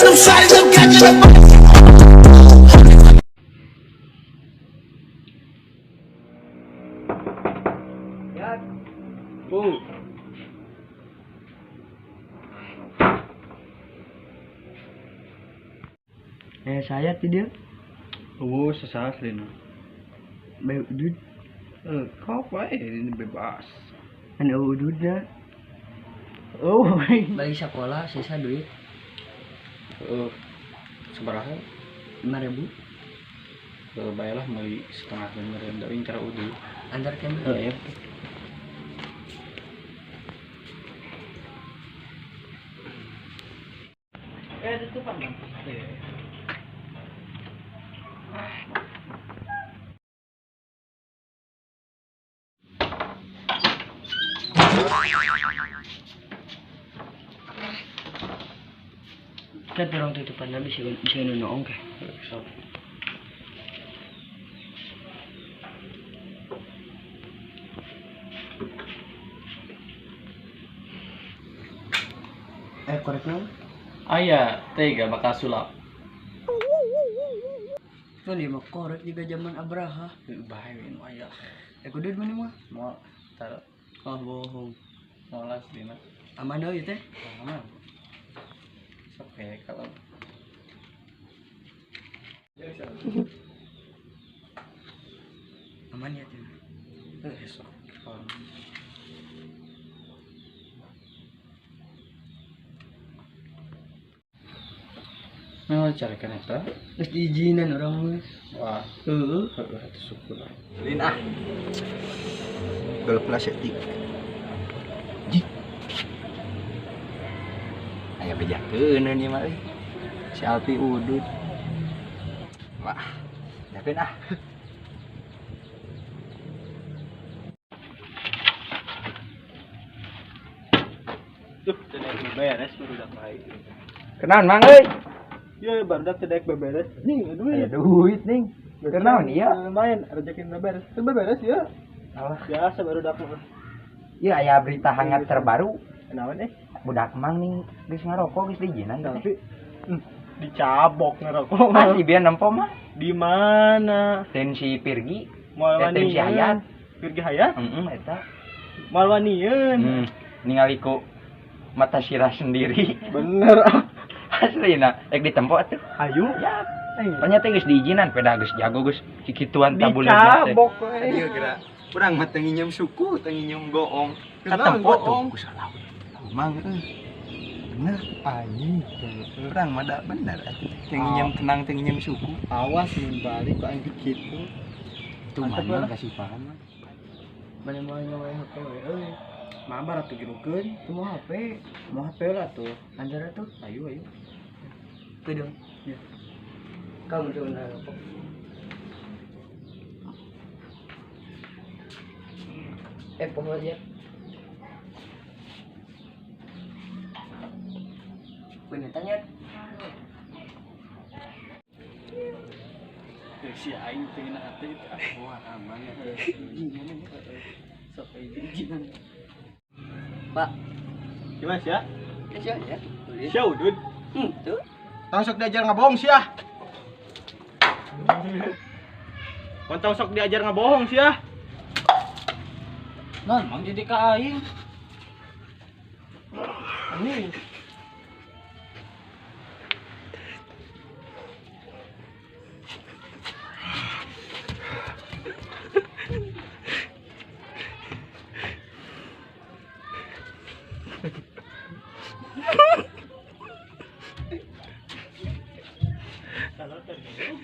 Them shotties, I'm catching up. Ya, Bu. Saya tidak Oh, sesaat lina. Bae udud. Kau apa ini bebas. Kan ududna. Oh, Balik sekolah sisa duit sabaraha? 5.000. Bayalah meuli setengah bener da cara udud. Antar kemana? Ya. Tutupan bang. Iya. Kan orang tutupan bisa bisa noong ke. Sok. Korek naon? Aya, tega bakal sulap. Kan dia mah korek juga zaman Abraha. Bahaya nu aya. Kudu mana mah? Moal tar. Oh, bohong. Moal aslina. Aman deui teh. Aman. Sok kayak kalau Aman ya teh. Sok. Nah, cari kan eta. Geus diizinan urang mah. Wah, Heeh. heeh atuh syukur. Lin ah. Golf setik. Ji. Aya bejakeun ieu mah euy. Si Alpi udud. Wah, bejakeun ah. Duh, teu beres barudak bae. Kenaon mang euy? Iya, barudak teu daek beberes. Nih, duit. Aya duit ning. Kenaon ieu? Lumayan, rezeki beberes. Teu beberes ya. Alah, Biasa barudak mah. ieu aya berita hangat terbaru. Kenaon eh? Budak mang ning geus ngarokok geus diizinan Tapi dicabok ngerokok. Masih biar nempo mah. Di mana? Ten si Pirgi, Moal ten si Hayat. Pirgi Hayat? Heeh, eta. Moal wanieun. Ningali ku mata sirah sendiri. Bener ah. Aslina, rek ditempo atuh. Ayo. Ya. Ternyata geus diizinan, peda geus jago geus kikituan tabuleuna teh. Dicabok we. Ieu geura. Urang mah teu nginjem suku, teu nginjem goong. Katempo tuh ku salah. Mang euy. Bener Anjing. Urang mah da bener atuh. Teu nginjem tenang, teu nginjem suku. Awas mun balik ku aing kitu. Tuh Mantep mana kasih paham mah. Mana mau nyawa HP we euy. Mabar atuh girukeun. Teu mau HP. Mau HP lah tuh. Antara tuh. Ayo ayo. Kedeng. Ya. Kamu coba ngerokok. Pohon ya. Punya tanya. Si aing teh na hati itu. Wah, aman ya. Sok diizinan. Pak. Gimana sih ya? Ya, ya. Sia udud. Tuh. Tong sok diajar ngabohong sia. Kontong sok diajar ngabohong sia. Non, mang jadi ka aing. Ini. Salah terminum.